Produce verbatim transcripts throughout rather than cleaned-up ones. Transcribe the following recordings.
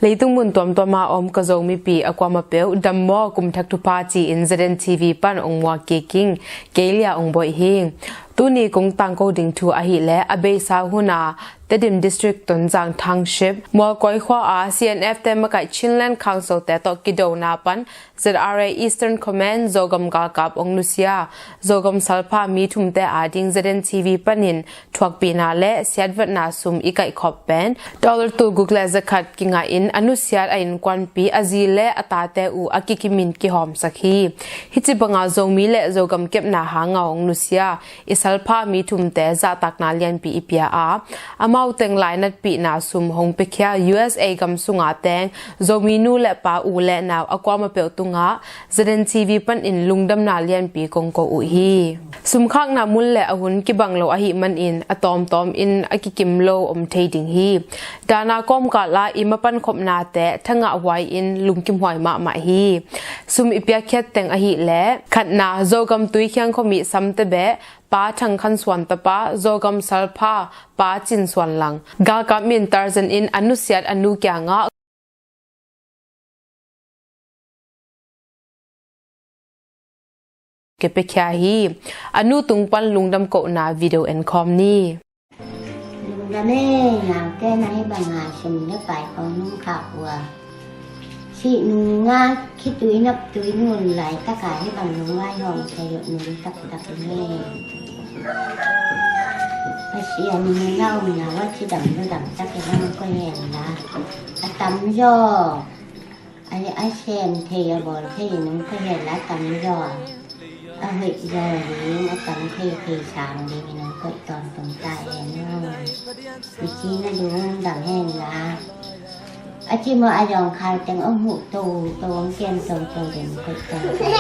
Leitung mun tuamtuama om ka Zomipi a kuama peuh dam maw, kum thak thupha ci-in Z N T V pan ong muak kik ing. Kei Lia ong boih hi. Tuni kong tangko ding thu ahih leh a beisa huna Tedim District Tonzang Township Mualkoi khua a C N F te makaih Chinland Council te tawh kidona pan Z R A Eastern Command Zogam galkap ong nusia Zogam salpha mi thumte ading Z N T V panin thuakpihna le siatvatna sum i kaihkhop pen dollar tul guk le zakhat kingahin a nusiat a innkuanpi, a zi le a tate uh a kikimin kihawmsak hi. Hici banga Zomi le Zogam kepna hanga ong nusia i salpha mi thumte zahtakna lianpi i pia a, amau teng lainatpihna sum hong piakhia U S A gam sunga teng Zomi nu le pa, u le nau a kuama peuh tungah Z N T V panin lungdamna lianpi kong ko uh hi. Sumkhakna mun le a hun kibang lo ahih manin a tawmtawm in a kikim lo om thei ding hi. Dana kawmkal ah i mapan khopnate thangah huai in lungkimhuai mahmah hi. Sum i piakkhiat teng ahih leh khatna, Zogam Tuikhiang khuami Samte beh Pa Thang Khan Suan tapa, Zogam salpha Pa Cin Suan Lang, galkap min Tarzan in a nusiat a nu kiangah kipiakhia hi. A nu tung pan lungdam kohna video en khawm ni. Lungdam e, naute na hih banga sum le pai kong nung khak uh a, sih nung nga khitui naptui nun laitaka hih bang nung vaihawm thei uh nung taktak hi. Pasian in na omna uh a cidam ludam tak i hong koih hen la, a tamzaw a, a sem thei a bawl thei nung koih hen la, a tamzaw a hoih zaw ding, a tam thei thei sang ding i nung koih tawntung ta hen aw. I ci na lungdam hen la, a ci maw, a zawngkhal teng ong huh toto, ong kem toto ding koih tawntung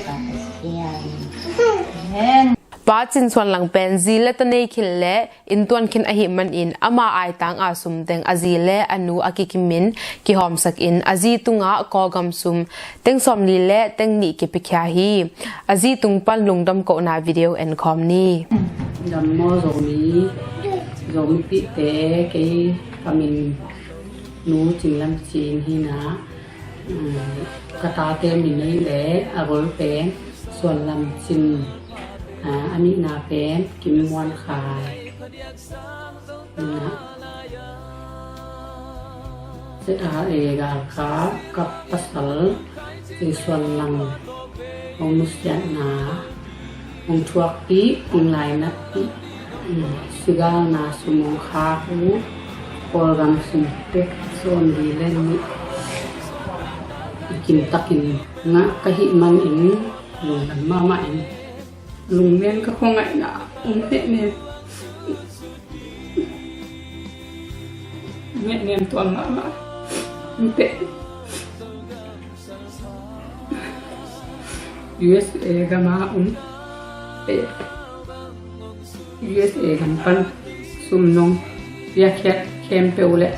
ta hen aw. Pa Cin Suan Lang pen zi le ta nei khin le inntuan khin ahih manin ama aitang a sum teng a zi le a nu a kikimin kihawmsak in a zi tungah Kawlgam sum teng sawmli le teng nih kipiakhia hi. A zi tung pan lungdam kohna video en khawm ni. Dam maw Zomi, Zomipihte, kei ka min Nu Cin Lam Cin hi na. Ka tate min ahih leh a gol pen Suan Lam Cin, a nihna pen Kim Muan Khai. Z R A galkap ka pasal Cin Suan Lang hong nusiatna hong thuakpih, hong lainatpih, sigalna sum hong khak uh Kawlgam sum teng sawmli le nih i kimtakin ngah ka hih manin lungdam mahmah ing. Lungnem, ka khuangaihna hong hehnem, hehnem tuam mahmah. Hong teh U S A gam a om, eh, U S A gam pan sum nong piakkhiat khempeuh le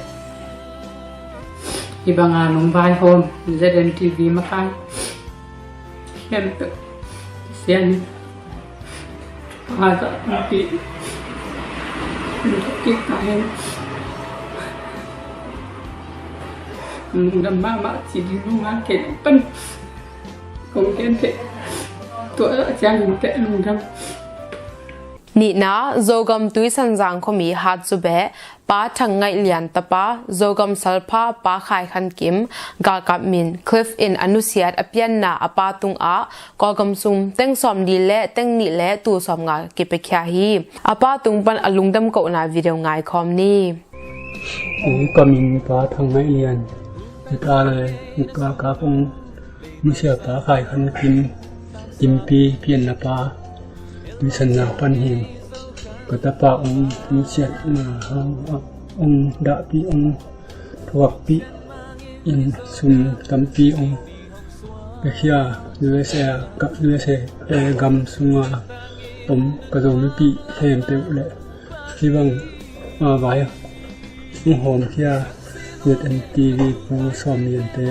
hih banga nong vaihawm Z N T V makai khempeuh Pasian in a zahtakna kik ta hen. Lungdam mahmah ci ding nunga kei pan kong gen teh, tua ciangin teh lungdam. Nihna, Zogam Tuisanzang khuami Hatzubeh Pa Thang Ngaih Lian tapa, Zogam salpha Pa Khai Khan Kim, galkap min Cliff in a nusiat a pianna a pa tungah Kawlgam sum teng sawmli le teng nih le tul sawmnga kipiakhia hi. A pa tung pan a lungdam kohna video ngaikhawm ni. Ka min Pa Thang Ngaih Lian, ka le ka ka pong nusia Pa Khai Khan Kim, Kimpi pianna pa, Tuisanzang pan hi. Ka tapa ong nusiatna hang ong dahpih, ong thuakpih in sum tampi ong piakhia U S A, ka U S A gam sunga om ka Zomipih khempeuh le hih bang a vai hong hawmkhia Z N T V Pu Sawm Lian te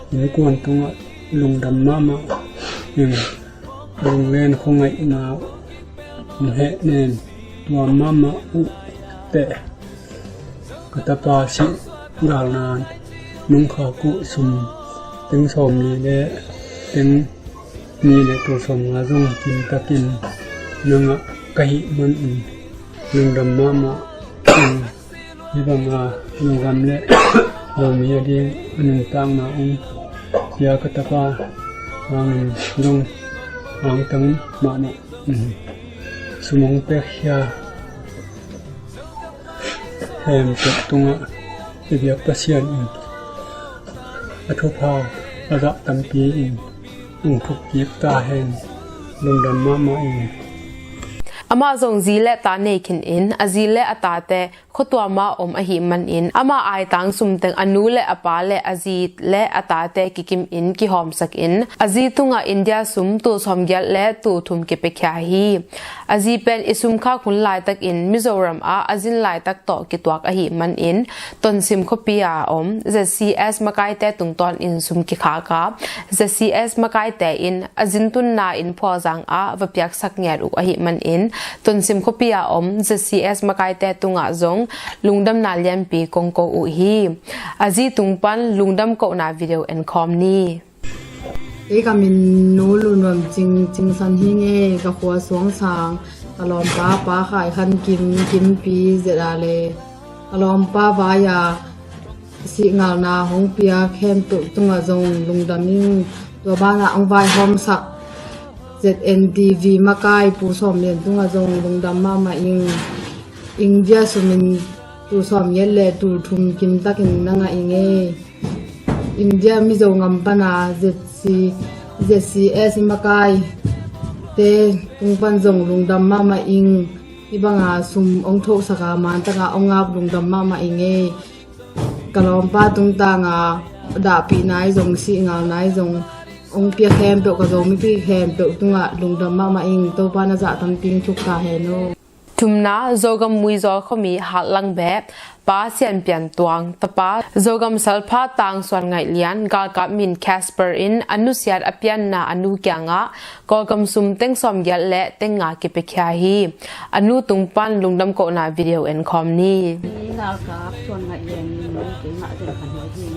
innkuan tungah lungdam mahmah ing. Lunglen khuangaihna hong hehnem tuam mahmah uh teh. Ka tapa sih Galna nungkhak uh sum teng sawm li le teng ni le tul sawm nga zong kimtakin na ngah ka hih manin lungdam mahmah ing. Hih banga lungdam le Zomi a ding a nuntakna ong pia ka tapa hangin zong hangtang mahmah sum ong pekkhia khempeuh tungah i biak Pasian in a thupha a zah tampi in ong thukkik ta hen. Lungdam mahmah ing. Amah zong zi le ta nei khin in, a zi le a tate khuatuam ah om ahih manin amah aitang sum teng a nu le a pa le a zi le a tate kikim in kihawmsak in, a zi tungah India sum tul sawmgiat le tul thum kipiakhia hi. A zi pen i sumkhak hun laitakin Mizoram ah a zin laitak tawh kituak ahih manin Tonsim khuapi a om Z C S makaite tungtawnin sum kikhak a, Z C S makaite in a zin tunna in Phualzang ah va piaksak ngiat uh ahih manin Tonsim khuapi a om Z C S makaite tungah zong lungdamna lianpi kong ko uh hi. A zi tung pan lungdam kohna video en khawm ni. Ei ka min Nu Lu Nuam Cing, Cing San hi ngei, ka khua Suangsang, ka lawmpa Pa Khai Khan Kim, Kimpi Z A le, ka lawmpa vai a sihngalna hong pia khempeuh tungah zong lungdam ing. Tua banah ang vaihawmsak Z N T V makai Pu Sawm Lian tungah zong lungdam mahmah ing. India sumin tul sawmgiat le tul thum kimtakin na ngah ing ei. India Mizo ngam pana Z C, Z C S makaite tung pan zong lungdam mahmah ing. Hih banga sum ong thohsaka mantaka ong ngap lungdam mahmah ing ei. Ka lawmpa tungtanga dahpih nai zong, sihngal nai zong ong pia khempeuh, ka Zomipi khempeuh tungah lungdam mahmah ing. Topa na zah tampi ong thuk ta hen aw. Thumna, Zogam Muizawl khuami Hatlang beh Pa Sian Pian Tuang, tapa Zogam Salpha Tang Suan Ngaih Lian, galkap min Casper in a nusiat a pianna a nu kiangah Kawlgam sum teng sawmgiat le teng nga kipiakhia hi. A nu tung pan lungdam kohna video en khawm ni. Ni galkap Suan Ngaih Lian in keimah teng khan huai hi.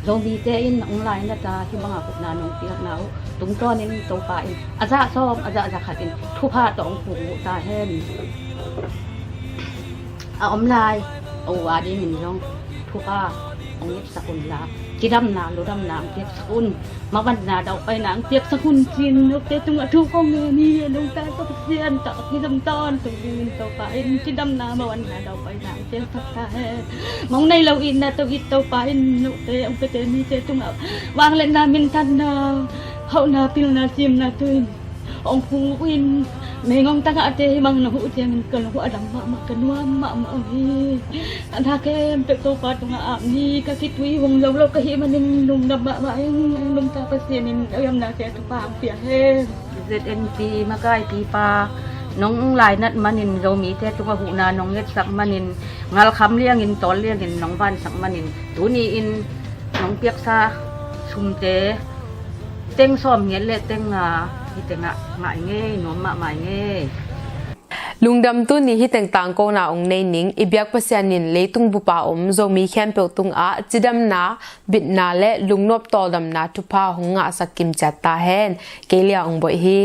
Zomite in ong lainat a hih banga khutna nong piakna uh tungtawnin Topa in a zah sawm a zah za khatin thupha tawh ong puk uh ta hen. A om lai a u a dingin zong thupha ong ngipsak un la, cidamna ludamna ong piaksak un. Mavanna daupaina ong piaksak un cin, note tungah thu kong ngen hi. Nungta ka Pasian tawh kizom tawntung dingin Topa in cidamna mavanna daupaina ong piaksak ta hen. Mong nei lo itna tawh it Topa in note ong piate mite tungah vangliatna, minthanna, hauhna, pilna, simna tuin ong hu in. Mengong tagahte hih bang na huh ciangin ka lungah a dam mahmah, ka nuam mahmah uh hi. A na khempeuh Topa tungah ap ni. Ka khitui hong zo lo ka hih manin lungdam mahmah ing. Lungta Pasian in a yamna kei a thupha ang pia hen. Z N P makaipipa nong lainat manin, Zomite tungah huhna nong ngetsak manin, ngalkham liangin tawl liangin nong vansak manin, tuni in nong piaksa sumte teng sawmngiat le teng nga hi tengah ngah i ngei, nuam mahmah i ngei. Lungdam tuni hi teng tangkona ong nei ning. I biak Pasian in leitung bupa om Zomi khempeuh tungah cidamna, bitna le lungnop tawldamna thupha hong ngahsak kimciat ta hen. Kei Lia ong boih hi.